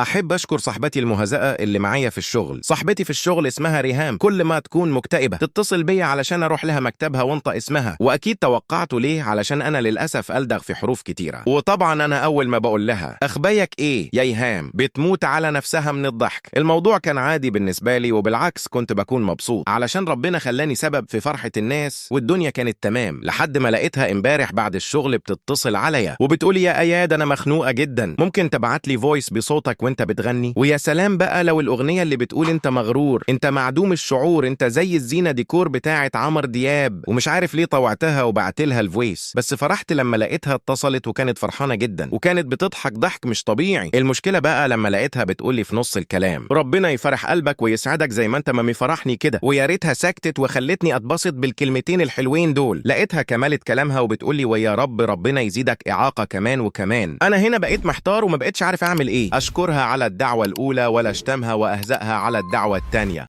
احب اشكر صاحبتي المهزأة اللي معايا في الشغل. صاحبتي في الشغل اسمها ريهام، كل ما تكون مكتئبة تتصل بيا علشان اروح لها مكتبها وانطق اسمها، واكيد توقعتوا ليه، علشان انا للاسف ألدغ في حروف كتيرة. وطبعا انا اول ما بقول لها اخبيك ايه يا ايهام بتموت على نفسها من الضحك. الموضوع كان عادي بالنسبة لي، وبالعكس كنت بكون مبسوط علشان ربنا خلاني سبب في فرحة الناس، والدنيا كانت تمام. لحد ما لقيتها امبارح بعد الشغل بتتصل عليا وبتقولي يا اياد انا مخنوقة جدا، ممكن تبعت لي voice بصوتك وانت بتغني؟ ويا سلام بقى لو الاغنية اللي بتقول انت مغرور، انت معدوم الشعور، انت زي الزينة ديكور بتاعة عمر دياب. ومش عارف ليه طوعتها وبعت لها ال voice، بس فرحت لما لقيتها اتصلت وكانت فرحانة جدا وكانت بتضحك ضحك مش طبيعي. المشكلة بقى لما لقيتها بتقولي في نص الكلام ربنا يفرح قلبك ويسعدك زي ما انت ما مفرحني كده، ويا ريتها سكتت وخلتني اتبسط بالكلمتين الحلوين دول. لقيتها كملت كلامها وبتقولي ويا رب ربنا يزيدك إعاقة كمان وكمان. انا هنا بقيت محتار وما بقتش عارف اعمل ايه، اشكرها على الدعوة الاولى ولا اشتمها واهزأها على الدعوة الثانية.